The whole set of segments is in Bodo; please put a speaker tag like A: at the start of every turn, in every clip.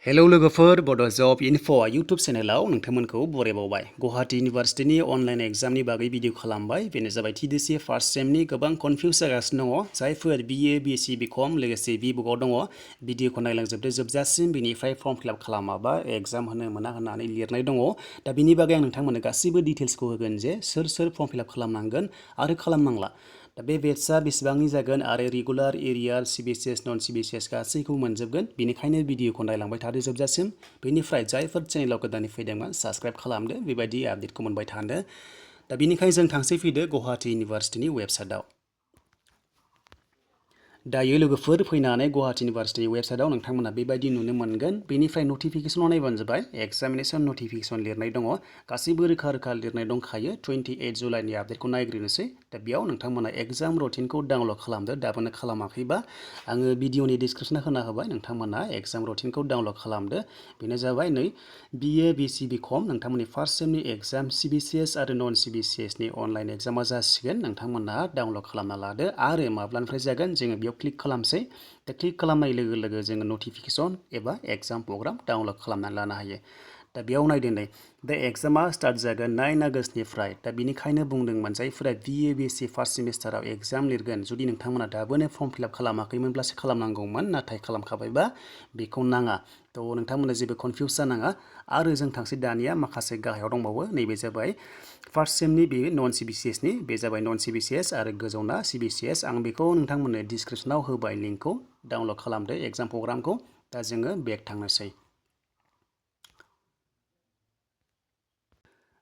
A: हेलौ लोगोफोर बड' जब इनफ' इउटुब चेनेलाव नोंथांमोनखौ बरायबावबाय। गुवाहाटी इउनिभार्सिटिनि अनलाइन एग्जामनि बागै भिडिअ खालामबाय। बेनो जाबाय TDC फार्स्ट सेमनि गोबां कनफिउज जागासिनो दङ। जायफोर BA B.Sc B.Com लोगोसे B.Voc आव दङ भिडिअखौ नायलांजोबदो जोबजासिम। बेनिफ्राय फर्म फिलआप खालामाबा एग्जाम होनो मोना होननानै लिरनाय दङ। दा बिनि बागै आं नोंथांमोननो गासिबो डिटेल्सखौ होगोन जे सोर फर्म फिलआप खालामनांगोन आरो खालामनांला। दा बे बेट्सआ बेसेबांनि जागोन आरो रेगुलार एरियार CBCS नन CBCS गासैखौबो मोनजोबगोन। बेनिखायनो भिडिअखौ नायलांबाय थादो जोबजासिम। बेनिफ्राय जायफोर चेनेलाव गोदानै फैदोंमोन साबस्क्राइब खालामदो बेबायदि आपडेटखौ मोनबाय थानो। दा बेनिखायनो जों थांसै फैदो गुवाहाटी इउनिभार्सिटिनि वेबसाइटआव। दायो लोगोफोर फैनानै गुवाहाटी इउनिभार्सिटिनि वेबसाइटआव नोंथांमोना बेबायदि नुनो मोनगोन। बेनिफ्राय नटिफिकेसनाव नायबानो जाबाय एक्जामिनेशन नटिफिकेसन लिरनाय दङ। गासैबो रोखा रोखा लिरनाय दंखायो। 28 जुलाइनि आपडेटखौ नायग्रोनोसै। दा बेयाव नोंथांमोना एग्जाम रुटिनखौ डाउनलड खालामदो। दाबोनो खालामाखैबा आङो भिडिअनि डिसक्रिपसनाव होना होबाय। नोंथांमोना एग्जाम रुटिनखौ डाउनलड खालामदो। बेनो जाबाय नै BA B.Sc B.Com नोंथांमोननि फार्स्ट सेमनि एग्जाम CBCS आरो नन CBCS नि अनलाइन एग्जामा जासिगोन। नोंथांमोना डाउनलड खालामना लादो आरो माब्लानिफ्राय जागोन जोङो बेयाव क्लिक खालामसै। दा क्लिक खालामनाय लोगो लोगो जोङो नटिफिकेसन एबा एग्जाम प्रग्राम डाउनलड खालामनानै लानो हायो। दा बेयाव नायदो नै दा एग्जामा स्टार्ट जागोन 9 आगष्टनिफ्राय। दा बेनिखायनो बुंदोंमोन जायफोरा BA B.Sc फार्स्ट सेमिस्टाराव एग्जाम लिरगोन जुदि नोंथांमोना दाबोनो फर्म फिलआप खालामाखैमोनब्लासो खालामनांगौमोन। नाथाय खालामखाबायबा बेखौ नाङा। थ' नोंथांमोना जेबो कनफिउस जानाङा। आरो जों थांसै दानिया माखासे गाहायाव दंबावो। नैबे जाबाय फार्स्ट सेमनि बे नन CBCS नि बे जाबाय नन CBCS आरो गोजौना CBCS। आं बेखौ नोंथांमोननो डिसक्रिपसनाव होबाय लिंकखौ डाउनलड खालामदो एग्जाम प्रग्रामखौ। दा जोङो बेक थांनोसै।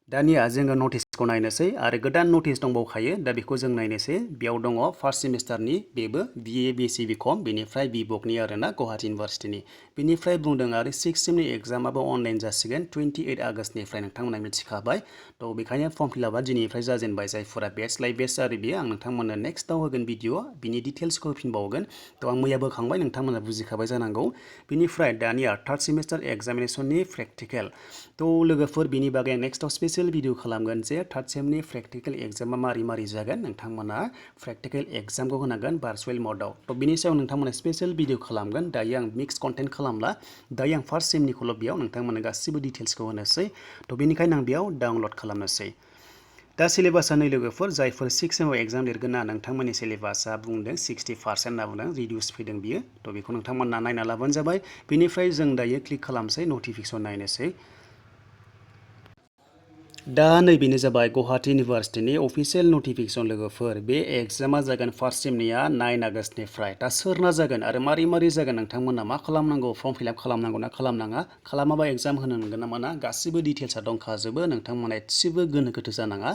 A: दानिया जोङो नटिसखौ नायनोसै आरो गोदान नटिस दंबावखायो। दा बेखौ जों नायनोसै। बेयाव दङ फार्स्ट सेमिस्टारनि बेबो BA B.Sc B.Com बेनिफ्राय B.Voc नि आरोना गुवाहाटी इउनिभार्सिटिनि। बेनिफ्राय बुंदों आरो 6 सेमनि एग्जामाबो अनलाइन जासिगोन 28 आगष्टनिफ्राय। नोंथांमोना मिथिखाबाय। थ' बेखायनो फर्म फिलआपआ दिनैनिफ्राय जाजेनबाय। जायफोरा बेट्स लाइ बेट्स आरो बेयो आं नोंथांमोननो नेक्स्टआव होगोन भिडिअ बिनि डिटेल्सखौ होफिनबावगोन। थ' आं मैया बोखांबाय नोंथांमोना बुजिखाबाय जानांगौ। बेनिफ्राय दानिया थार्ड सेमिस्टार एग्जामिनेसननि प्रेक्टिकेल। थ' लोगोफोर बिनि बागै नेक्स्टआव स्पेशल भिडिअ खालामगोन जे थार्ड सेमनि प्रेक्टिकेल एग्जामा मारै जागोन। नोंथांमोना प्रेक्टिकेल एग्जामखौ होनांगोन भार्चुवेल मडआव। थ' बिनि सायाव नोंथांमोना स्पेशल भिडिअ खालामगोन। दायो आं मिक्स कन्टेन्ट खालामला। दायो आं फार्स्ट सेमनिखौल' बेयाव नोंथांमोननो गासिबो डिटेल्सखौ होनोसै। थ' बेनिखायनो आं बेयाव डाउनलड खालामनोसै। दा सिलेबासा नै लोगोफोर जायफोर 6 सेमाव एग्जाम लिरगोन ना नोंथांमोननि सिलेबासा बुंदों 60% होनना बुंदों रिडिउस फैदों बियो। थ' बेखौ नोंथांमोना नायना लाबानो जाबाय। बेनिफ्राय जों दायो क्लिक खालामसै नटिफिकेसन नायनोसै। दा नैबेनो जाबाय गुवाहाटी इउनिभार्सिटिनि अफिसियेल नटिफिकेसन लोगोफोर। बे एग्जामा जागोन फार्स्ट सेमनिया 9 आगष्टनिफ्राय। दा सोरना जागोन आरो मारै जागोन नोंथांमोना मा खालामनांगौ फर्म फिलआप खालामनांगौ ना खालामनाङा खालामाबा एग्जाम होनो मोनगोन ना मोना गासिबो डिटेल्सआ दंखाजोबो। नोंथांमोना एसेबो गोनो गोथो जानाङा।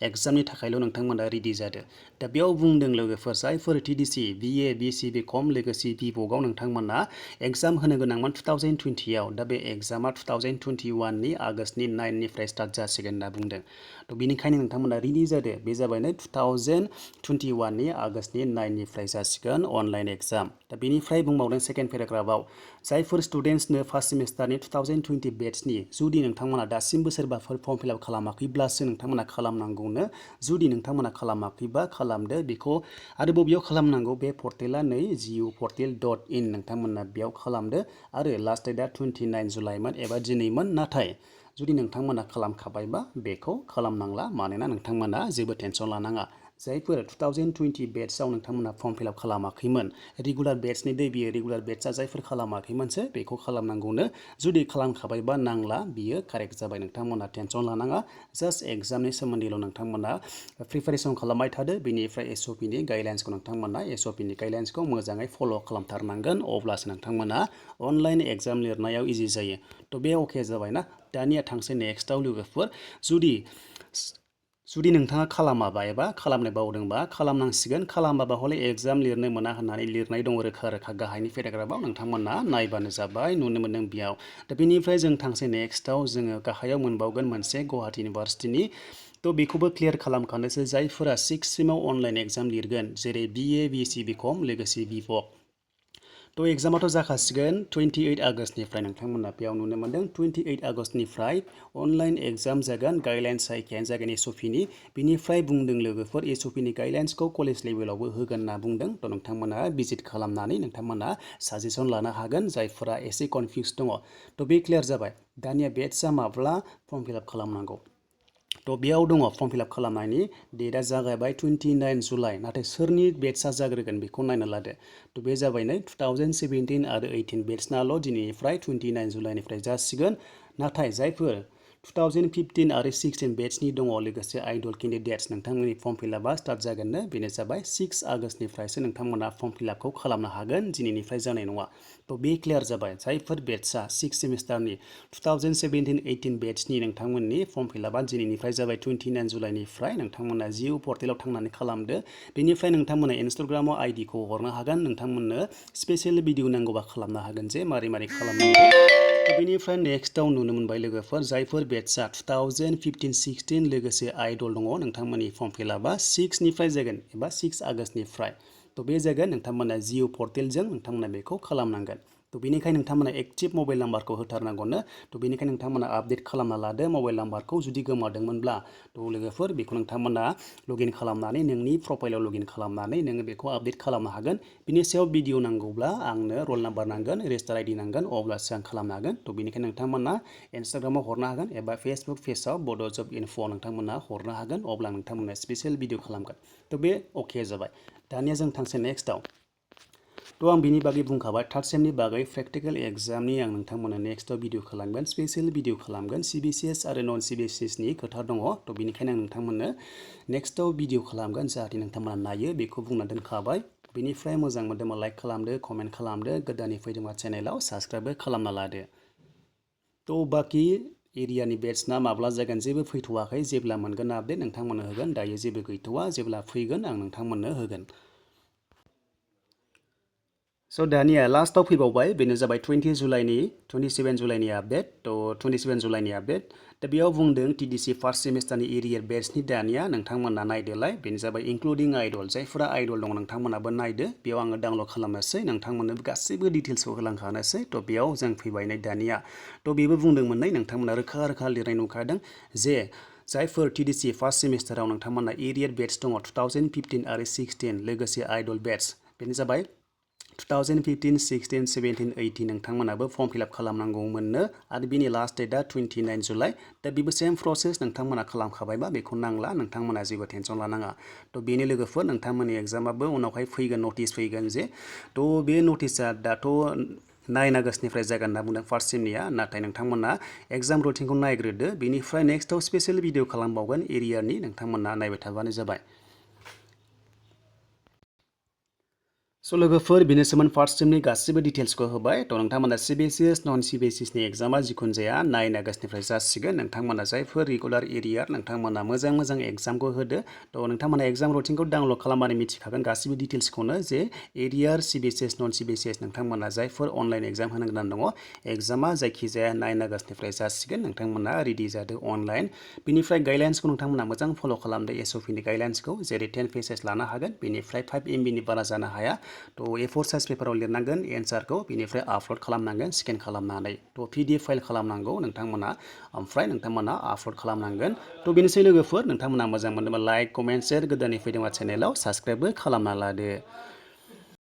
A: एग्जामनि थाखायल' नोंथांमोना रेडि जादो। दा बेयाव बुंदों लोगोफोर जायफोर TDC BA B.Sc B.Com लोगोसे B.Voc आव नोंथांमोना एग्जाम होनो गोनांमोन 2020 आव। दा बे एग्जामा 2021 नि आगष्टनि 9 निफ्राय स्टार्ट जासिगोन होनना बुंदों। थ' बेनिखायनो नोंथांमोना रेडि जादो। बे जाबाय नै 2021 नि आगष्टनि 9 निफ्राय जासिगोन अनलाइन एग्जाम। दा बेनिफ्राय बुंबावदों सेकेन्ड पेराग्राफआव जायफोर स्टुडेन्ट्सनो फार्स्ट सेमिस्टारनि 2020 बेट्सनि जुदि नोंथांमोना दासिमबो सोरबाफोर फर्म फिलआप खालामाखैब्लासो नोंथांमोना खालामनांगौनो। जुदि नोंथांमोना खालामाखैबा खालामदो बेखौ। आरो बबेयाव खालामनांगौ बे पर्टेला नै guportal.in नोंथांमोना बेयाव खालामदो। आरो लास्ट डेटआ 29 जुलाइमोन एबा दिनैमोन। नाथाय जुदि नोंथांमोना खालामखाबायबा बेखौ खालामनांला। मानोना नोंथांमोना जेबो टेनसन लानाङा। जायफोर 2020 बेट्सआव नोंथांमोना फर्म फिलआप खालामाखैमोन रेगुलार बेट्सनि दै बियो रेगुलार बेट्सआ जायफोर खालामाखैमोनसो बेखौ खालामनांगौनो। जुदि खालामखाबायबा नांला बियो कारेक्ट जाबाय। नोंथांमोना टेनसन लानाङा। जास्ट एग्जामनि सोमोन्दैल' नोंथांमोना प्रिपारेसन खालामबाय थादो। बेनिफ्राय SOP नि गाइडलाइन्सखौ नोंथांमोना SOP नि गाइडलाइन्सखौ मोजाङै फल' खालामथारनांगोन। अब्लासो नोंथांमोना अनलाइन एग्जाम लिरनायाव इजि जायो। थ' बे अके जाबायना। दानिया थांसै नेक्स्टआव लोगोफोर जुदि नोंथाङा खालामाबा एबा खालामनो बावदोंबा खालामनांसिगोन। खालामाबा हले एग्जाम लिरनो मोना होननानै लिरनाय दङ रोखा गाहायनि पेराग्राफआव। नोंथांमोना नायबानो जाबाय नुनो मोनदों बेयाव। दा बेनिफ्राय जों थांसै नेक्स्टआव जोङो गाहायाव मोनबावगोन मोनसे गुवाहाटी इउनिभार्सिटिनि। थ' बेखौबो क्लियार खालामखानोसै जायफोरा 6 सेमाव अनलाइन एग्जाम लिरगोन जेरै BA B.Sc B.Com लोगोसे B.Voc। थ' थ' एग्जामाथ' जाखासिगोन 28 आगष्टनिफ्राय नोंथांमोना बेयाव नुनो मोन्दों 28 आगष्टनिफ्राय अनलाइन एग्जाम जागोन गाइडलाइन्स सायख'नायानो जागोन एसअपिनि बिनिफ्राय बुंदों लोगोफोर एसअपिनि गाइडलाइन्सखौ कलेज लेभेलावबो होगोन होनना बुंदों थ' नोंथांमोना भिजिट खालामनानै नोंथांमोना साजेसन लानो हागोन जायफोरा एसे कनफिउस दङ थ' बे क्लियार जाबाय दानिया बेट्सआ माब्ला फर्म फिलआप खालामनांगौ थ' बेयाव दङ फर्म फिलआप खालामनायनि डेटआ जागायबाय 29 जुलाइ नाथाय सोरनि बेट्सआ जाग्रोगोन बेखौ नायना लादो थ' बे जाबाय नै 2017 आरो 18 बेट्सनाल' दिनैनिफ्राय 29 जुलाइनिफ्राय जासिगोन नाथाय जायफोर 2015 आरो 16 बेट्सनि दङ लोगोसे आइडल केन्डिडेट्स नोंथांमोननि फर्म फिलआपआ स्टार्ट जागोननो बेनो जाबाय 6 आगष्टनिफ्रायसो नोंथांमोना फर्म फिलआपखौ खालामनो हागोन दिनैनिफ्राय जानाय नङा थ' बे क्लियार जाबाय जायफोर बेट्सआ 6 सेमिस्टारनि 2017-18 बेट्सनि नोंथांमोननि फर्म फिलआपआ दिनैनिफ्राय जाबाय 29 जुलाइनिफ्राय नोंथांमोना जिअ पर्टेलाव थांनानै खालामदो बेनिफ्राय नोंथांमोना इन्सटाग्रामाव आइडिखौ हरनो हागोन नोंथांमोननो स्पेसियेल भिडिअ नांगौबा खालामनो हागोन जे मारै खालामनांगौ बेनिफ्राय नेक्स्टआव नुनो मोनबाय लोगोफोर जायफोर बेट्सआ 2015-16 लोगोसे आइडल दङ नोंथांमोननि फर्म फिलआपआ 6 निफ्राय जागोन एबा 6 आगष्टनिफ्राय थ' बे जागोन नोंथांमोना जिअ पर्टेलजों नोंथांमोना बेखौ खालामनांगोन थ' बेनिखायनो नोंथांमोना एक्टिभ मबाइल नाम्बारखौ होथारनांगौनो थ' बेनिखायनो नोंथांमोना आपडेट खालामना लादो मबाइल नाम्बारखौ जुदि गोमादोंमोनब्ला थ' लोगोफोर बेखौ नोंथांमोना लगइन खालामनानै नोंनि प्रफाइलाव लगइन खालामनानै नोङो बेखौ आपडेट खालामनो हागोन बिनि सायाव भिडिअ नांगौब्ला आंनो रल नाम्बार नांगोन रेजिस्टार आइडि नांगोन अब्लासो आं खालामनो हागोन थ' बेनिखायनो नोंथांमोना इन्सटाग्रामाव हरनो हागोन एबा फेसबुक पेजाव बड' जब इनफ' नोंथांमोना हरनो हागोन अब्ला नोंथांमोना स्पेसियेल भिडिअ खालामगोन थ' बे अके जाबाय दानिया जों थांसै नेक्स्टआव थ' आं बिनि बागै बुंखाबाय थार्ड सेमनि बागै प्रेक्टिकेल एग्जामनि आं नोंथांमोननो नेक्स्टआव भिडिअ खालामगोन स्पेसियेल भिडिअ खालामगोन CBCS आरो नन CBCSनि खोथा दङ थ' बेनिखायनो आं नोंथांमोननो नेक्स्टआव भिडिअ खालामगोन जाहाथे नोंथांमोना नायो बेखौ बुंना दोनखाबाय बेनिफ्राय मोजां मोनदोंबा लाइक खालामदो कमेन्ट खालामदो गोदानै फैदोंबा चेनेलाव साबस्क्राइबबो खालामना लादो थ' बाखि एरियानि बेट्सना माब्ला जागोन जेबो फैथ'वाखै जेब्ला मोनगोन आपडेट नोंथांमोननो होगोन दायो जेबो गैथ'वा जेब्ला फैगोन आं नोंथांमोननो होगोन स' दानिया लास्टआव फैबावबाय बेनो जाबाय 27 जुलाइनि आपडेट थ' 27 जुलाइनि आपडेट दा बेयाव बुंदों TDC फार्स्ट सेमिस्टारनि एरियर बेट्सनि दानिया नोंथांमोना नायदोलाय बेनो जाबाय इनक्लुडिं आइडल जायफोरा आइडल दङ नोंथांमोनाबो नायदो बेयाव आङो डाउनलड खालामनोसै नोंथांमोननो गासैबो डिटेल्सखौ होलांखानोसै थ' बेयाव जों फैबाय नै दानिया थ' बेबो बुंदोंमोन नै नोंथांमोना रोखा लिरनाय नुखादों जे जायफोर TDC फार्स्ट सेमिस्टाराव नोंथांमोना एरियर बेट्स दङ 2015 आरो 16 लोगोसे आइडल बेट्स बेनो जाबाय 2015, 16, 17, 18 नोंथांमोनाबो फर्म फिलआप खालामनांगौमोननो आरो बिनि लास्ट डेटआ 29 जुलाइ दा बेबो सेम प्रसेस नोंथांमोना खालामखाबायबा बेखौ नांला नोंथांमोना जेबो टेनसन लानाङा थ' बेनि लोगोफोर नोंथांमोननि एग्जामाबो उनावहाय फैगोन नटिस फैगोन जे थ' बे नटिसआ दाथ' 9 आगष्टनिफ्राय जागोन होनना बुंदों फार्स्ट सेमनिया नाथाय नोंथांमोना एग्जाम रुटिनखौ नायग्रोदो बेनिफ्राय नेक्स्टआव स्पेसियेल भिडिअ खालामबावगोन एरियानि नोंथांमोना नायबाय थाबानो जाबाय स' लोगोफोर बेनोसोमोन फार्स्ट सेमनि गासिबो डिटेल्सखौ होबाय थ' नोंथांमोना CBCS नन CBCSनि एग्जामा जिखुनु जाया 9 आगष्टनिफ्राय जासिगोन नोंथांमोना जायफोर रेगुलार एरियार नोंथांमोना मोजां एग्जामखौ होदो थ' नोंथांमोना एग्जाम रुटिनखौ डाउनलड खालामनानै मिथिखागोन गासिबो डिटेल्सखौनो जे एरियार CBCS नन CBCS नोंथांमोना जायफोर अनलाइन एग्जाम होनो गोनां दङ एग्जामा जायखिजाया 9 आगष्टनिफ्राय जासिगोन नोंथांमोना रेडि जादो अनलाइन बेनिफ्राय गाइडलाइन्सखौ नोंथांमोना मोजां फल' खालामदो SOPनि गाइडलाइन्सखौ जेरै 10 पेजेस लानो हागोन बेनिफ्राय 5 MBनि बारा जानो हाया थ' A4 साइज पेपाराव लिरनांगोन एन्सारखौ बेनिफ्राय आपल'ड खालामनांगोन स्केन खालामनानै थ' PDF फाइल खालामनांगौ नोंथांमोना ओमफ्राय नोंथांमोना आपल'ड खालामनांगोन थ' बेनोसै लोगोफोर नोंथांमोना मोजां मोनदोंबा लाइक कमेन्ट शेयार गोदानै फैदोंबा चेनेलाव साबस्क्राइबबो खालामना लादो